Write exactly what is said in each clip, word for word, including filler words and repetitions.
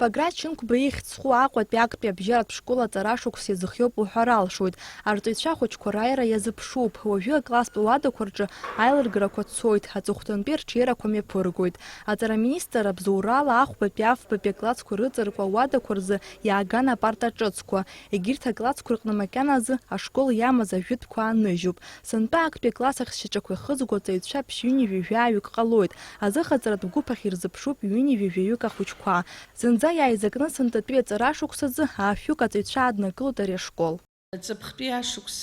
Баграт Шьынқәба ихьӡ зху Аҟәатәи актәи абжьаратә школ аҵара шықәс иазыхиоуп уҳәар алшоит. Арҵаҩцәа ахәыҷқәа раиара иазыԥшуп. Уажәы акласстә уадақәа рҿы аилыргарақәа цоит, аҵыхәтәантәи арҽеирақәа мҩаԥыргоит. Аҵараминистр абзоурала ахәбатәи афбатәи аклассқәа рыҵаркуа ауадақәа рзы иааган апарта ҿыцқәа. Егьырҭ аклассқәа рҟны макьаназы ашкол иамаз ажәытәқәа ааныжьуп. Сынтәа актәи акласс ахь шьаҿақәа ихызго аҵаҩцәа ԥшьҩыни жәаҩык ҟалоит. Азыҟаҵаратә гәыԥ ахь ирзыԥшуп ҩыни жәаҩык ахәыҷқәа. Зынӡа иааизакны сынтәатәи аҵара шықәсазы аашәҩык аҵаҩцәа ааднакылоит ари ашкол. Ҵыԥхтәи ашықәс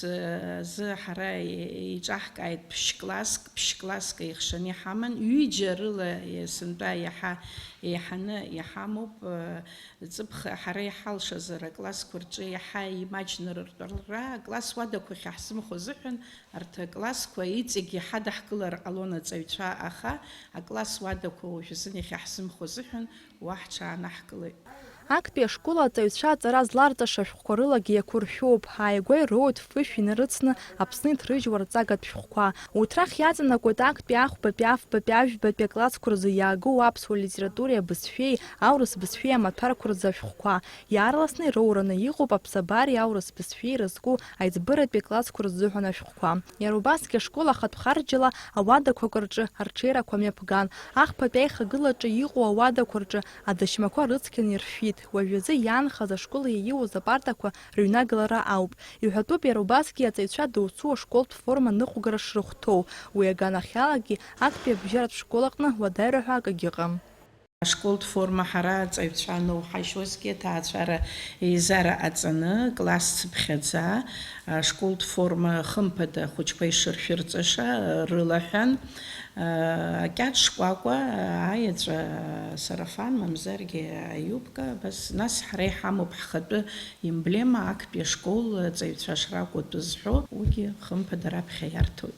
азы ҳара еиҿаҳкааит ԥшь-класск, ԥшь-класск еихшаны иҳаман, ҩыџьа рыла сынтәа иаҳа еиҳаны иҳамоуп. Ҵыԥх ҳара иҳалшазар аклассқәа рҿы иаҳа имаҷны рыртәалара, акласс уадақәа ахьаҳзымхо азыҳәан арҭ аклассқәа иҵегь иҳадаҳкылар ҟалон аҵаҩцәа, аха акласс уадақәа уажәазын иахьаҳзымхо азыҳәан уа ҳҽаанаҳкылеит. Актәи ашкол аҵаҩцәа аҵара зларҵаша ашәҟәқәа рылагьы иақәыршәоуп, ааигәа ироуеит фышә инарыцны Аԥсны иҭрыжьуа арҵагатә шәҟәқәа. Урҭ рахь иаҵанакуеит актәи, ахәбатәи, афбатәи, ажәбатәи аклассқәа рзы иаагоу аԥсуа литературеи абызшәеи, аурыс бызшәеи амаҭәарқәа рзы ашәҟәқәа. Иаарласны ироураны иҟоуп аԥсабареи аурыс бызшәеи ирызку аиҵбыратәи аклассқәа рзыҳәан ашәҟәқәа. Иара убасгьы ашкол ахатә харџьала ауадақәак рҿы арҽеирақәа мҩаԥган. Ахԥатәи аихагылаҿы иҟоу ауадақәа рҿы адашьмақәа рыцқьаны иршәит. Уажәазы иаанхаз ашкол иаиуаз апартақәа рыҩнагалара ауп. Иҳәатәуп иара убасгьы аҵаҩцәа доуцу ашколтә форма ныҟәгара шрыхәҭоу. Уи аганахьалагьы актәи абжьаратә школ аҟны уадаҩра ҳәа акагьы ыҟам. Ашколтә форма ҳара аҵаҩцәа аноуҳажьуазгьы, аҭаацәара еизара ҟаҵаны, класс цыԥхьаӡа, ашколтә форма хымԥада ахәыҷқәа ишыршәырҵаша рылаҳәан, акьаҿ шкәакәа, аеҵәа, сарафан, мамзаргьы аиубка, абас, нас ҳара иҳамоуп ҳхатәы емблема, актәи ашкол аҵаҩцәа шракәу атәы зҳәо, уигьы хымԥада раԥхьа иарҭоит.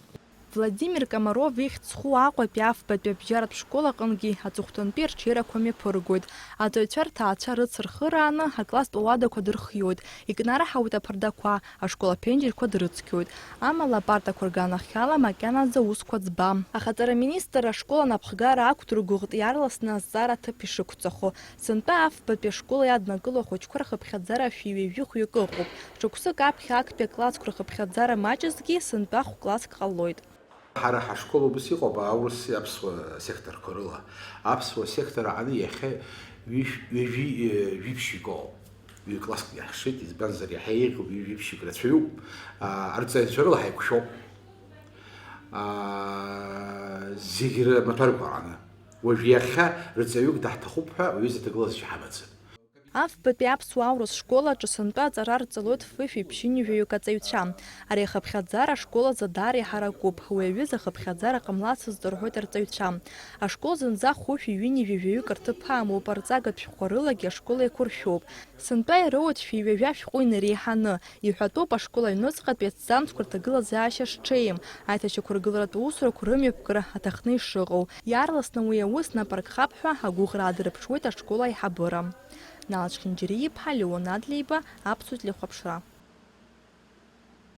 Владимир Комаров ихьӡ зху Аҟәатәи афбатәи абжьаратә школ аҟынгьы аҵыхәтәантәи арҽеирақәа мҩаԥыргоит. Аҵаҩцәа рҭаацәа рыцырхырааны акласстә уадақәа дырхиоит, икнараҳауеит аԥардақәа, ашкол аԥенџьырқәа дрыцқьоит. Амала апартақәа рганахьала макьаназы аусқәа ӡбам. Аха аҵараминистр ашкол анапхгара ақәдыргәыӷт иаарласны азҵаара аҭыԥ ишықәҵахо. Сынтәа афбатәи ашкол иаднакыло ахәыҷқәа рхыԥхьаӡара шәи ҩажәи хәҩык ыҟоуп. Шықәсык аԥхьа актәи аклассқәа рхыԥхьаӡара маҷызгьы сынтәа хә-класск ҟалоит. Ҳара ҳашкол убас иҟоуп, аурыс аԥсуа секторқәа рыла. Аԥсуа сектор аҟны иахьа ҩышә-, ҩажәи, э, жәиԥшьҩык ыҟоуп. Ҩ-класск иаҳшеит, избанзар, иаҳа еиӷьуп, ҩажәиԥшьҩык рацәаҩуп. А, арҵаҩцәа рыла ҳаиқәшәоуп. А, зегь рмаҭәарқәа аҟны. Уажә иахьа рҵаҩык даҳҭахуп ҳәа уаҩы изы аҭагылазшәа ҳамаӡам. Афбатәи аԥсуа-аурыс школ аҿы сынтәа аҵара рҵалоит фышәи ԥшьынҩажәаҩык аҵаҩцәа. Ари ахыԥхьаӡара ашкол азы даара иҳаракуп. Уи аҩыза ахыԥхьаӡара ҟамлацызт рҳәоит арҵаҩцәа. Ашкол зынӡа хәышәи ҩынҩажәи жәаҩык рҭыԥ амоуп, арҵагатә шәҟәқәа рылагьы ашкол еиқәыршәоуп. Сынтәа ироуеит шәи ҩажәа шәҟәы инареиҳаны. Иҳәатәуп ашкол аҩныҵҟатәи аҭӡамцқәа рҭагылазаашьа шҽеим, аиҭашьақәыргыларатә усурақәа рымҩаԥгара аҭахны ишыҟоу. Иаарласны уи аус напаркхап ҳәа агәыӷра аадырԥшуеит ашкол аиҳабыра. Нал Чхинџьариа-иԥҳа, Леон Адлеиба, Аԥсуа телехәаԥшра.